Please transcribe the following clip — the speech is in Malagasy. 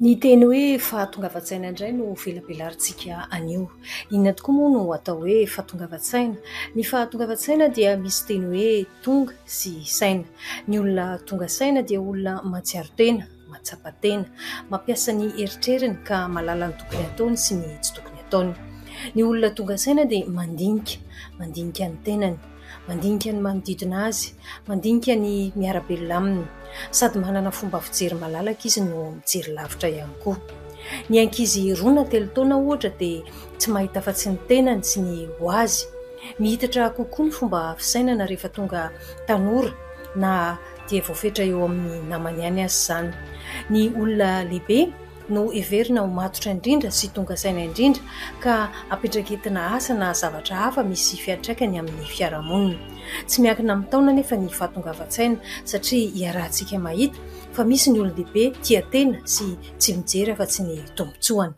Ny teny hoe fahatongavan-tsaina indray no velabelarintsika anio. Inona tokoa moa no atao hoe fahatongavan-tsaina? Ny fahatongavan-tsaina dia misy teny hoe tonga sy saina. Ny olona tonga saina dia olona mahatsiaro tena, mahatsapa tena, mampiasa ny eritreriny ka mahalala ny tokony hataony sy ny tsy tokony hataony. Ny olona tonga saina dia mandinika, mandinika ny tenany. Mandinika ny manodidina azy, mandinika ny miara-belona aminy. Sady manana fomba fijery malalaka izy no mijery lavitra ihany koa. Ny ankizy 2 na 3 taona ohatra dia tsy mahita afa-tsy ny tenany sy ny ho azy. Mihitatra kokoa ny fomba fisainana rehefa tonga tanora na dia voafetra eo amin'ny namany ihany aza izany. Ny olona lehibe no heverina ho matotra indrindra sy tonga saina indrindra ka ampiandraiketina asa na zavatra hafa misy fiantraikany amin'ny fiarahamonina. Tsy miankina amin'ny taona anefa ny fahatongavan-tsaina satria iarahantsika mahita fa misy ny olon-dehibe tia tena sy tsy mijery afa-tsy ny tombontsoany.